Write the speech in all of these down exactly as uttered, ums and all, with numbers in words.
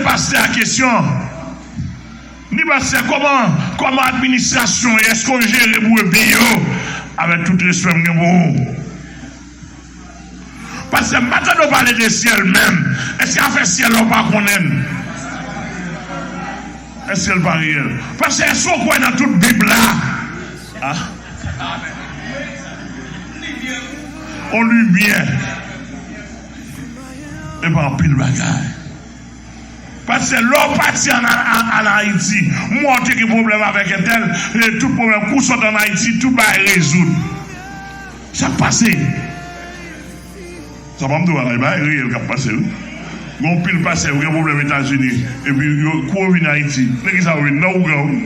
pastè a kesyon. Di pastè, kòman, kòman administrasyon, èske w jere pou yo peye yo? Avèk tout respè m gen pou ou. Pastè, m pa tande w pale de syèl menm. Èske afè syèl la w pa konnen l? Èske l pa reyèl? Pastè, èske w kwè nan tout Bib la? Ah. On limyè. E pa anpil bagay. Pastè, lè w pati ann, ann, ann Ayiti, m wè w te gen pwoblèm avèk entèl, e tout pwoblèm, kou w sot ann Ayiti, tout bagay rezoud. Sa k pase? Sa pa m di w bagay, bagay reyèl k ap pase, wi. Gen anpil pastè, yo gen pwoblèm Etazini, epi yo, kou yo vin Ayiti, nan ki sa yo vin? Nan ougan, wi.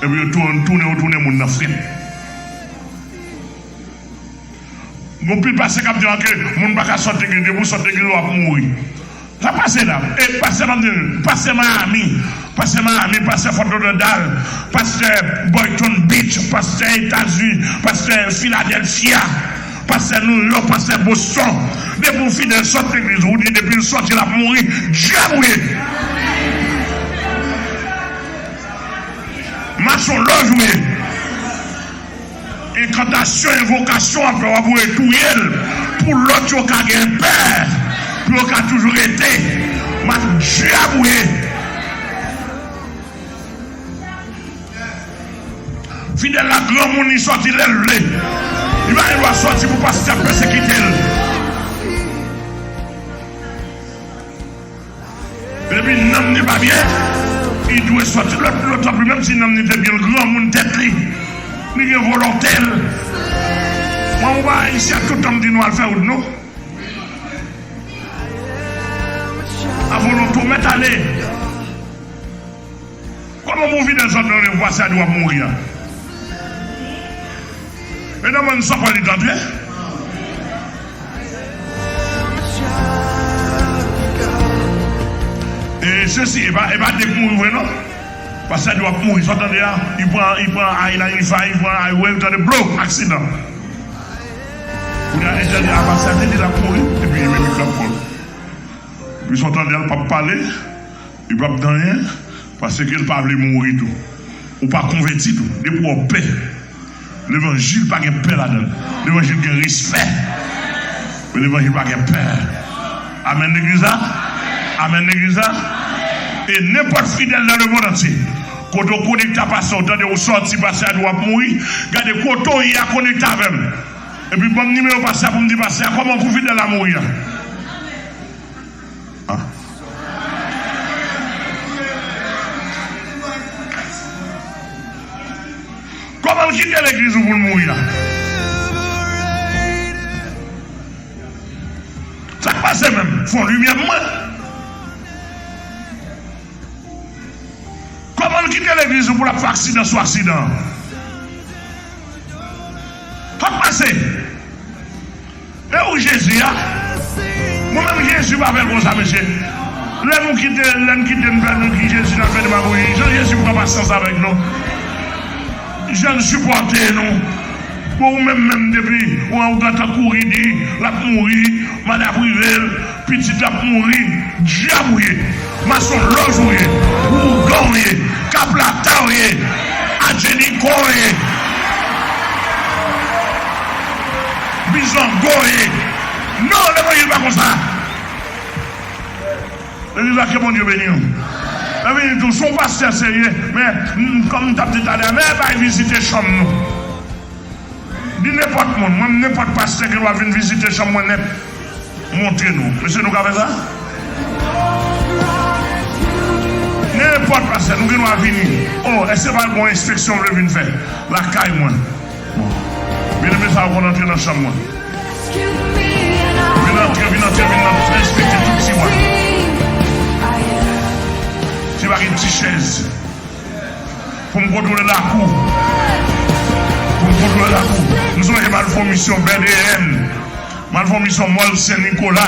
Epi yo tounen, tounen, yo tounen moun nan frèt. Gon pil pastè k ap di w ke moun pa ka sot legliz, depi w sot legliz, w ap mouri. Sa pase la. E pastè, m ap di w, pastè Miami, pastè Miami, pastè Fort Lauderdale, pastè Boynton Beach, pastè Etazini, pastè Philadelphia, pastè New York, pastè Boston. Depi yon fidèl sot legliz, ou di depi l soti, l ap mouri, dyab ou ye. Masonlòj ou ye. Enkantasyon, envokasyon ap fè w ap voye touye l pou lòt yo ka gen pè, pou yo ka toujou rete. Madyab ou ye. Fidèl la granmoun, li sòti lè l vle. Li pa gen dwa sòti pou pastè ap pèsekite l. Depi nanm li pa byen, li dwe sòti. Lòt, lòt, tanpri, menm si nanm li te byen, l granmoun tèt li, li gen volonte l. Mwen, ou pa ayisyen, tout tan m di nou al fè wout nou. A volonte w mèt ale. Kòman pou fidèl sòt nan legliz, pastè a di w ap mouri a? E nan mòn sa pa li tande? E sesi, e pa, e pa de k mouri vre non. Pastè a di w ap mouri, sa w tande a? Li pran, li pran I ninety-five, li pran highway, li tande blo, aksidan. Kounye a entèl di a pastè a te di l ap mouri, epi li menm li pran kò l. Epi sa w tande a l p ap pale. Li p ap di anyen, paske l pa vle mouri tou. Ou pa konvèti tou. Depi w pè, levanjil pa gen pè ladan l. Levanjil gen respè. Men levanjil pa gen pè. Amèn legliz la. Amèn legliz la. E nenpòt fidèl nan lemonn antye, kote w konekte a pastè, w tande w sòti, pastè a di w ap mouri, gade kote w ye a, konekte avè m. Epi ban m nimewo pastè a pou m di pastè a kòman pou fidèl la mouri a. Ah. Kòman l kite legliz ou pou l mouri a? Sa k pase menm? Fè yon limyè pou mwen. Kòman l kite legliz ou pou l ap fè aksidan sou aksidan? Sa k pase? E ou Jezi a? Mwen menm Jezi pa fè l konsa, mesye. Lè nou kite, lè n kite n fè nou ki Jezi n ap fè demagoji. Jan Jezi pran pasyans avèk nou. Jan l sipòte nou. Bon, ou menm menm depi ou, ou gentan kouri di l ap mouri, manda prive l, pitit l ap mouri, dyab ou ye. Masonlòj ou ye, ougan ou ye, kaplata ou ye, adjenikò ou ye, bizango ou ye. Non, levanjil pa konsa. Legliz la, ke Bondye beni w. Bondye beni tou. Si w pastè serye, men, m, kòm m t ap di talè a, men bay vizite chanm nou. Di nenpòt moun, mwen, nenpòt pastè gen dwa vin vizite chanm mwen nèt. Montre nou. Mesye, nou ka fè sa? Nenpòt pastè, nou gen dwa vini. O, èske pa gon enspeksyon m vle vin fè lakay mwen? Bon. Byeneme sa yo konn antre nan chanm mwen. Vin antre, vin antre, vin antre, enspekte tout tiwa. Si pa gen ti chèz. Pou m kontwole lakou. Pou m kontwole lakou. M sonje m al fè yon misyon Bèdeyèn. M al fè yon misyon Mòl Sen Nikola.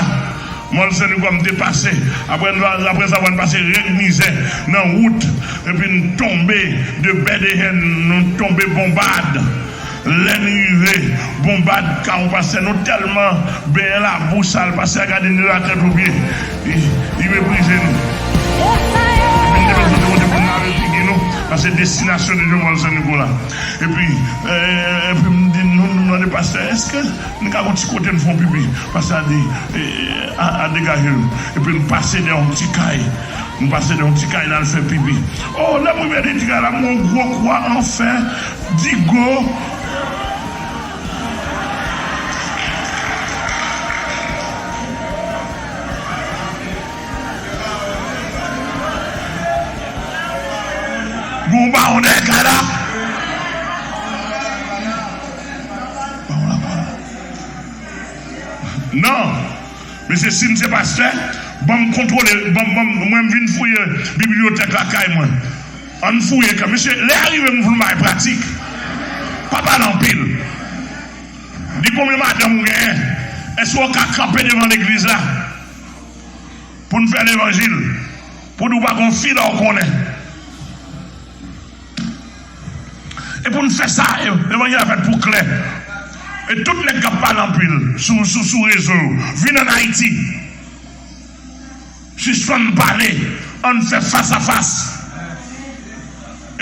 Mòl Sen Nikola, m te pase. Apre, apre sa, mwen pase rèd mizè nan wout. Epi m tonbe de Bèdeyèn, nou tonbe Bonbad. Lè n rive, bon bad ka yon pastè, nou tèlman benyen labou sal, pastè a gade n de la tèt o pye. Li, li meprize nou. Epi n te bezwen te monte pou n lave figi nou, paske destinasyon de Joval San Nikola. Epi, eh, epi m di, nou, nou mande pastè, èske n ka gon ti kote n fè yon pipi? Pastè a di, eh, a, a degaje l. Epi n pase dèyè yon ti kay. M pase nan yon ti kay la, l fè pipi. O, lè m rive de ti kay la, m wè yon gwo kwa an fè, digo. Gon bawon dèyè kay la. Bawon la pa la. Non. Mesye, si m se pastè, ban m kontwole, ban m, ban m, mwen m vin fouye bibliyotèk lakay mwen. Ann fouye kan. Mesye, lè a rive m vle bay pratik. Pa pale anpil. Di konbyen madanm ou genyen? Èske w ka kanpe devan legliz la pou n fè levanjil? Pou di w pa gon fi la w konnen. E pou n fè sa, e, levanjil la fèt pou klè. E tout nèg k ap pale anpil sou, sou, sou rezo yo, vin ann Ayiti. Sispann pale, ann fè fas a fas.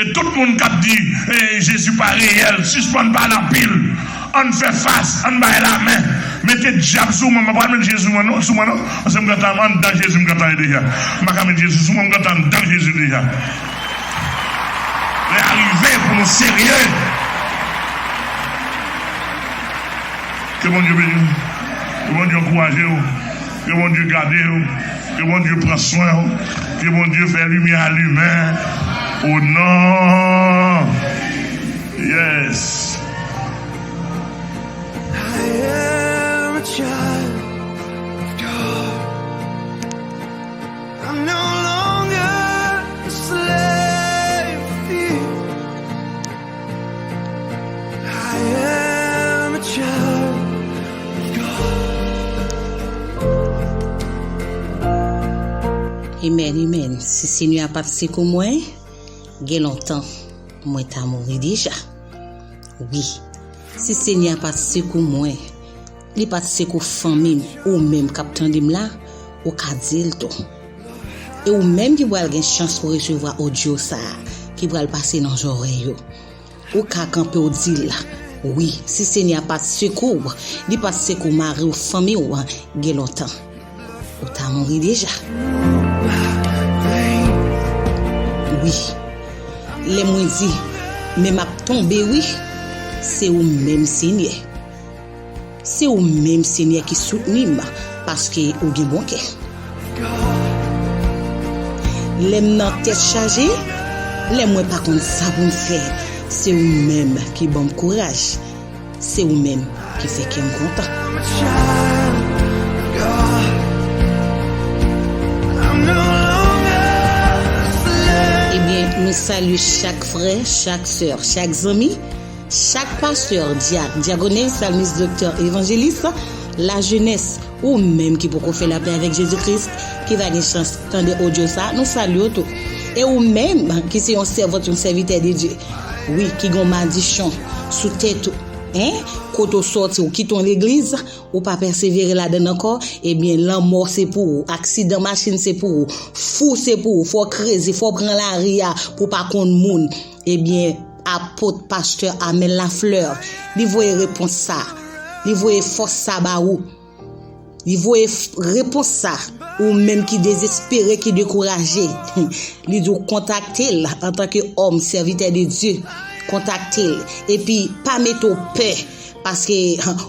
E tout moun k ap di, e, Jezi pa reyèl, sispann pale anpil. Ann fè fas, ann bay lamen. Mete dyab sou mwen, mwen pa pral met Jezi sou mwen non, sou mwen non. Paske m gentan anndan Jezi, m gentan ye deja. M pa ka met Jezi sou mwen, m gentan anndan Jezi deja. Lè a rive pou nou serye. Ke Bondye beni w. Ke Bondye ankouraje w. Ke Bondye gade w. Ke Bondye pran swen w. Ke Bondye fè limyè a limen. O non. Yes. I am a child of God. I'm no longer a slave to fear. I am a child of God. Amen, amen. Si Senyè a pa t sekou mwen, gen lontan mwen ta mouri deja. Wi, si Senyè a pa t sekou mwen, li pa t sekou fanmi m, ou menm k ap tande m la, ou ka di l tou. E ou menm ki pral gen chans pou resevwa odyo sa a, ki pral pase nan zòrèy ou, ou ka kanpe w di l, wi, si Senyè a pa t sekou w, li pa t sekou mari w, fanmi w, gen lontan ou ta mouri deja. Wi. Lè mwen di, men m ap tonbe wi, se ou menm Senyè. Se ou menm Senyè ki soutni m, paske ou gen bon kè. Lè m nan tèt chaje, lè mwen pa konn sa pou m fè, se ou menm ki ban m kouraj. Se ou menm ki fè kè m kontan. Ebyen, nou salye chak frè, chak sè, chak zanmi, chak pastè, dyak, dyakonès, salmis, doktè, evanjelis, lajenès, ou menm ki poko fè lapè avèk Jezi Kris, ki va gen chans tande odyo sa, nou salye w tou. E ou menm ki se yon sèvant, yon sèvitè de Dye, wi, ki gen yon madichon sou tèt ou, en, kote w sòti, ou kite yon legliz, ou pa pèsevere ladan l ankò, ebyen, lanmò se pou ou, aksidan machin se pou ou, fou se pou ou, fò w kreze, fò w pran lari a pou w pa konn moun. Ebyen, apot pastè Amel Lafleur, li voye repons sa, li voye fòs sa ba ou. Li voye f-, repons sa, ou menm ki dezespere, ki dekouraje. Li di w kontakte l antanke òm, sèvitè de Dye. Kontakte l. Epi, pa mete w pè, paske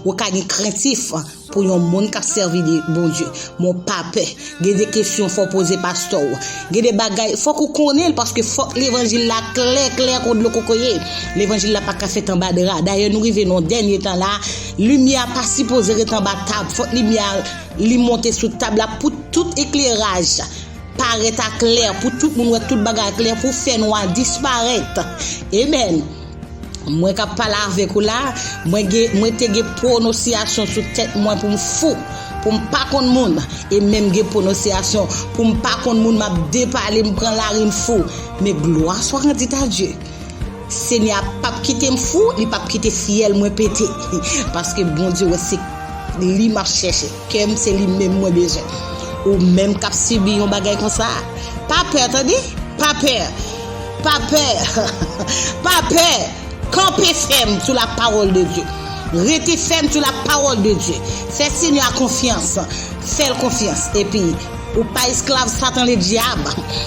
ou ka gen krentif pou yon moun k ap sèvi de Bondye. Men w pa pè. Gen de kesyon fò w poze pastè w. Gen de bagay, fòk ou konnen l, paske fòk levanjil la klè, klè kon dlo kokoye. Levanjil la pa ka fèt anba dra. Dayè, nou rive nan dènye tan la, limyè a pa sipoze ret anba tab. Fòk limyè a, li monte sou tab la pou tout ekleraj parèt aklè, pou tout moun wè tout bagay aklè, pou fènwa disparèt. Amen. Mwen k ap pale avèk ou la, mwen gen, mwen te gen pwononsiyasyon sou tèt mwen pou m fou, pou m pa konn moun, e menm gen pwononsiyasyon pou m pa konn moun, m ap depale, m pran lari, m fou. Men glwa swa randit a Dye. Senyè a p ap kite m fou, li p ap kite fyèl mwen pete. Paske Bondye wè se li m ap chèche. Kè m se li menm mwen bezwen. Ou menm k ap sibi yon bagay konsa, pa pè, tande. Pa pè. Pa pè. Pa pè. Kanpe fèm sou la pawòl de Dye. Rete fèm sou la pawòl de Dye. Fè Senyè a konfyans. Fè l konfyans. Epi, ou pa esklav Satan ledyab.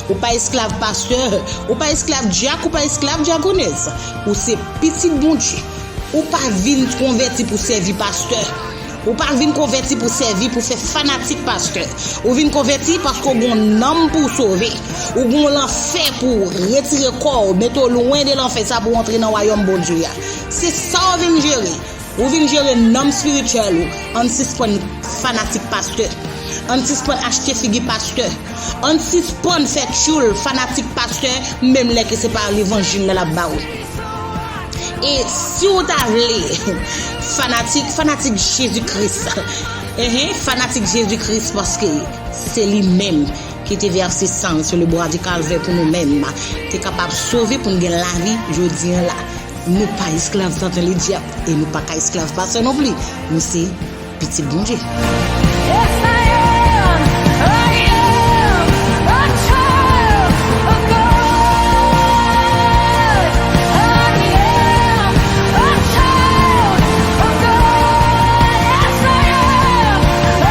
Ou pa esklav pastè. Ou pa esklav dyak. Ou pa esklav dyagonès. Ou se pitit Bondye. Ou pa vin konvèti pou sèvi pastè. Ou pa vin konvèti pou sèvi, pou fè fanatik pastè. Ou vin konvèti paske w gen yon nanm pou w sove. Ou gen yon lanfè pou w retire kò w, mete w lwen de lanfè sa pou w antre nan wayòm Bondye a. Se sa w vin jere. Ou vin jere nanm espirityèl ou. Ann sispann fanatik pastè. Ann sispann achte figi pastè. Ann sispann fè tchoul fanatik pastè, menm lè ke se pa levanjil la l ap ba ou. E si w ta vle, fanatik, fanatik Jezi Kris. Enhen, fanatik Jezi Kris, paske se li menm ki te vèse san l sou le bwa di Kalvè pou nou menm te kapab sove, pou n gen lavi jodi a la. Nou pa esklav Satan ledyab e nou pa ka esklav pastè non plis. Nou se pitit Bondye. Yes, I am. I am a child of God. I am a child of God. Yes, I am.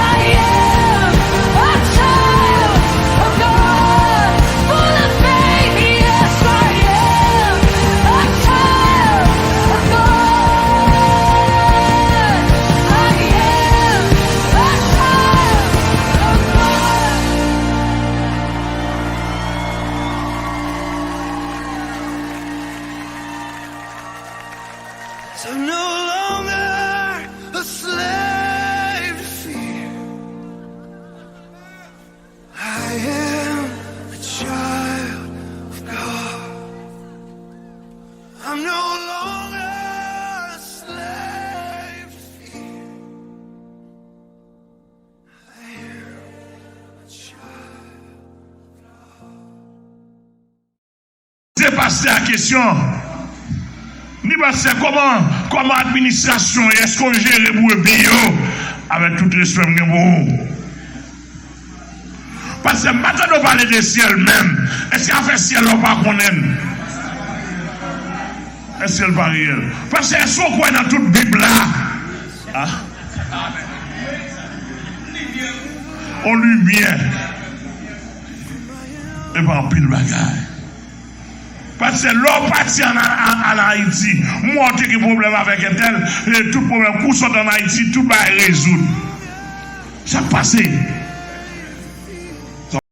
I am a child of God. Full of faith, yes, I am a child of God. I am a child of God. So I'm no longer a slave to fear. I am a child of God. I'm no longer a slave to fear. I am a child of God. Poze pastè a kesyon. Di pastè, kòman, kòman administrasyon, èske w jere brebis yo? Avèk tout respè m gen pou ou. Pastè, m pa tande w pale de syèl menm. Èske afè syèl la w pa konnen l? Èske l pa reyèl? Pastè, èske w kwè nan tout Bib la? Ah. On limyè. E pa anpil bagay. Pastè, lè w pati ann, ann, ann Ayiti, m wè w te gen pwoblèm avèk entèl, e tout pwoblèm, kou w sot ann Ayiti, tout bagay rezoud. Sa k pase?